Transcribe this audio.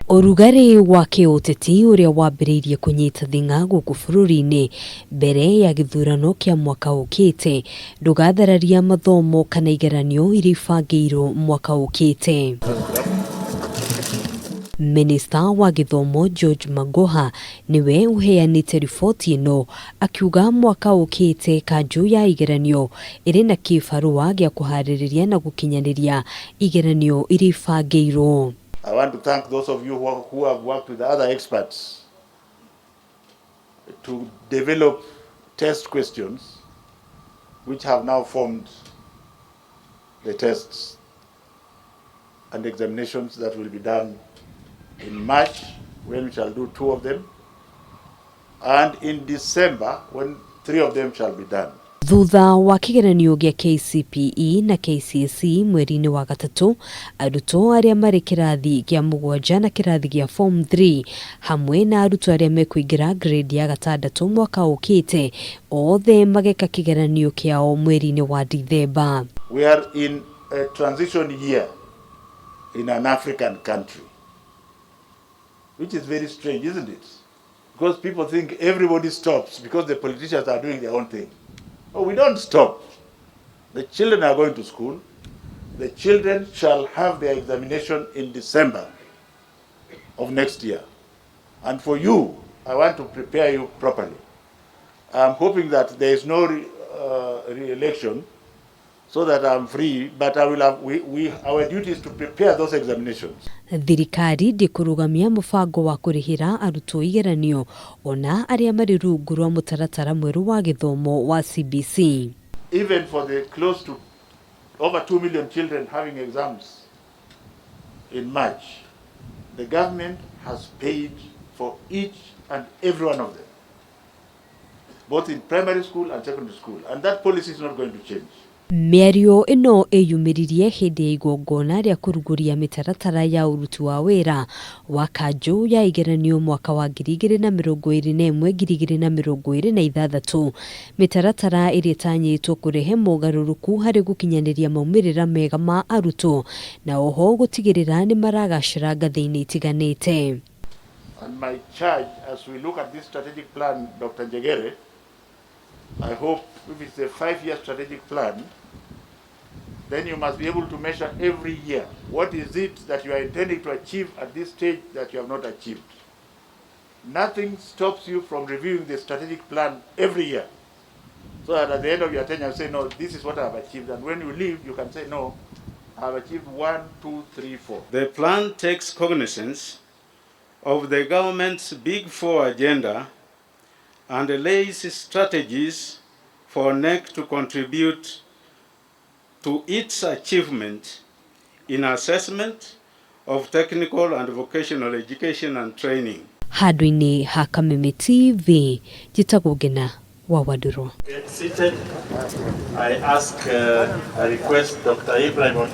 Ũrugarĩ wa kĩũteti ũrĩa wambĩrĩirie kũnyita thing'a gũkũ bũrũri-inĩ mbere ya gĩthurano kĩa mwaka ũkĩte ndũgathararia mathomo kana igeranio iria ibangĩirwo mwaka ũkĩte. Minista wa gĩthomo George Magoha nĩwe ũheanĩte riboti ĩno akiuga mwaka ũkĩte kanjũ ya igeranio ĩrĩ na kĩbarũa gĩa kũharĩrĩria na gũkinyanĩria igeranio iria ibangĩirwo. I want to thank those of you who have worked with other experts to develop test questions which have now formed the tests and examinations that will be done in March, when we shall do two of them, and in December, when three of them shall be done. Thutha wa kĩgeranio gĩa KCPE na KCSE mweri-inĩ wa gatatũ, arutwo arĩa marĩ kĩrathi kĩa mũgwanja na kĩrathi gĩa Form 3 hamwe na arutwo arĩa mekũingĩra grade ya gatandatũ mwaka ũkĩte othe mageka kĩgeranio kĩao mweri-inĩ wa Dithemba. We are in a transition year in an African country, which is very strange, isn't it? Because people think everybody stops because the politicians are doing their own thing. Oh, we don't stop. The children are going to school. The children shall have their examination in December of next year. And for you, I want to prepare you properly. I'm hoping that there is no re-election so that I'm free, but I will have, we, our duty is to prepare those examinations. Thirikari ndĩkũrũgamia mũbango wa kũrĩhĩra arutwo igeranio ona arĩa marĩ rungu rwa mũtaratara mwerũ wa gĩthomo wa CBC. Even for the close to over 2 million children having exams in March, the government has paid for each and every one of them, both in primary school and secondary school. And that policy is not going to change. Mĩario ĩno ĩyumĩririe hĩndĩ ya igongona rĩa kũrugũria mĩtaratara ya ũruti wa wĩra wa kanjũ ya igeranio mwaka wa 2021 2026, mĩtaratara ĩrĩa ĩtanyĩtwo kũrehe mogarũrũku harĩ gũkinyanĩria maumĩrĩra mega ma arutwo na oho gũtigĩrĩra nĩ maragacĩra ngathĩ-inĩ itiganĩte. And my charge as we look at this strategic plan, Dr. Njegere, I hope if it's a 5-year strategic plan, then you must be able to measure every year. What is it that you are intending to achieve at this stage that you have not achieved? Nothing stops you from reviewing the strategic plan every year, so that at the end of your tenure, you say, "No, this is what I have achieved." And when you leave, you can say, "No, I have achieved one, two, three, four." The plan takes cognizance of the government's Big Four agenda and lays strategies for KNEC to contribute to its achievement in assessment of technical and vocational education and training. Handũ-inĩ ha Kameme TV, njĩtagwo Ngena wa Wandũrũ. Get seated. I ask, I request Dr. Ibrahim